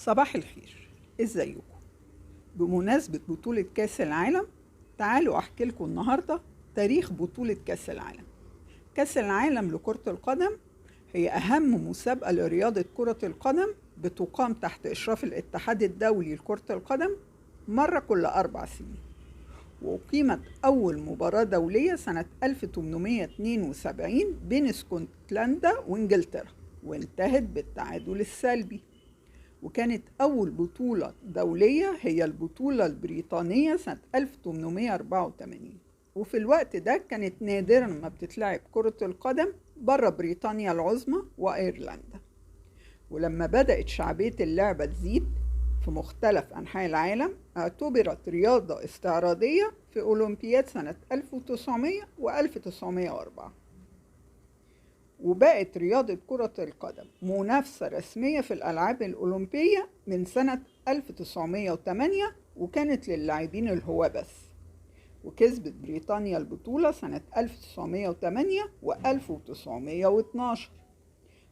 صباح الخير، ازيكم؟ بمناسبة بطولة كاس العالم تعالوا احكي لكم النهاردة تاريخ بطولة كاس العالم. كاس العالم لكرة القدم هي أهم مسابقة لرياضة كرة القدم، بتقام تحت إشراف الاتحاد الدولي لكرة القدم مرة كل 4 سنين. وأقيمت أول مباراة دولية سنة 1872 بين اسكتلندا وإنجلترا، وانتهت بالتعادل السلبي. وكانت أول بطولة دولية هي البطولة البريطانية سنة 1884، وفي الوقت ده كانت نادرا ما بتتلعب كرة القدم برا بريطانيا العظمى وأيرلندا. ولما بدأت شعبية اللعبة تزيد في مختلف أنحاء العالم، اعتبرت رياضة استعراضية في أولمبياد سنة 1900 و1904، وبقت رياضة كرة القدم منافسة رسمية في الألعاب الأولمبية من سنة 1908، وكانت للاعبين الهواة بس. وكسبت بريطانيا البطولة سنة 1908 و1912.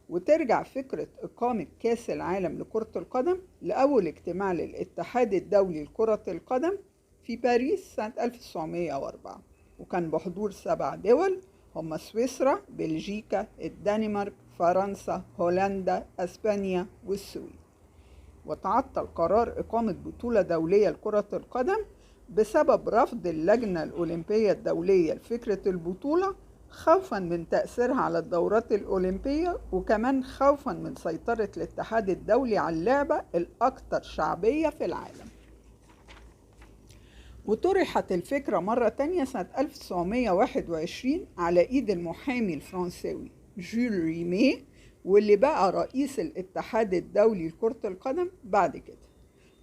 وترجع فكرة إقامة كاس العالم لكرة القدم لأول اجتماع للاتحاد الدولي لكرة القدم في باريس سنة 1904، وكان بحضور 7 دول هم سويسرا، بلجيكا، الدنمارك، فرنسا، هولندا، أسبانيا والسويد. وتعطل قرار إقامة بطولة دولية لكرة القدم بسبب رفض اللجنة الأولمبية الدولية لفكرة البطولة، خوفا من تأثيرها على الدورات الأولمبية، وكمان خوفا من سيطرة الاتحاد الدولي على اللعبة الأكثر شعبية في العالم. وطرحت الفكرة مرة تانية سنة 1921 على إيد المحامي الفرنساوي جول ريمي، واللي بقى رئيس الاتحاد الدولي لكرة القدم بعد كده.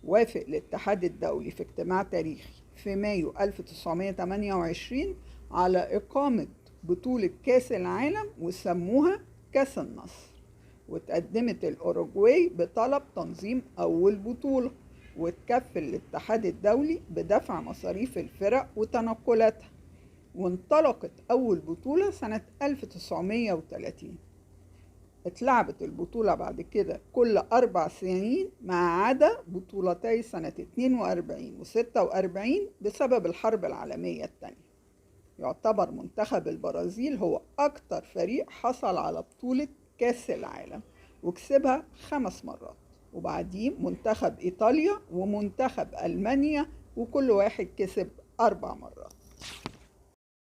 وافق الاتحاد الدولي في اجتماع تاريخي في مايو 1928 على إقامة بطولة كاس العالم، وسموها كاس النصر. وتقدمت الأوروغواي بطلب تنظيم أول بطولة، وتكفل الاتحاد الدولي بدفع مصاريف الفرق وتنقلاتها. وانطلقت أول بطولة سنة 1930. اتلعبت البطولة بعد كده كل 4 سنين ما عدا بطولتي سنة 42 و46 بسبب الحرب العالمية الثانية. يعتبر منتخب البرازيل هو أكتر فريق حصل على بطولة كاس العالم، وكسبها 5 مرات، وبعديه منتخب إيطاليا ومنتخب ألمانيا، وكل واحد كسب 4 مرات.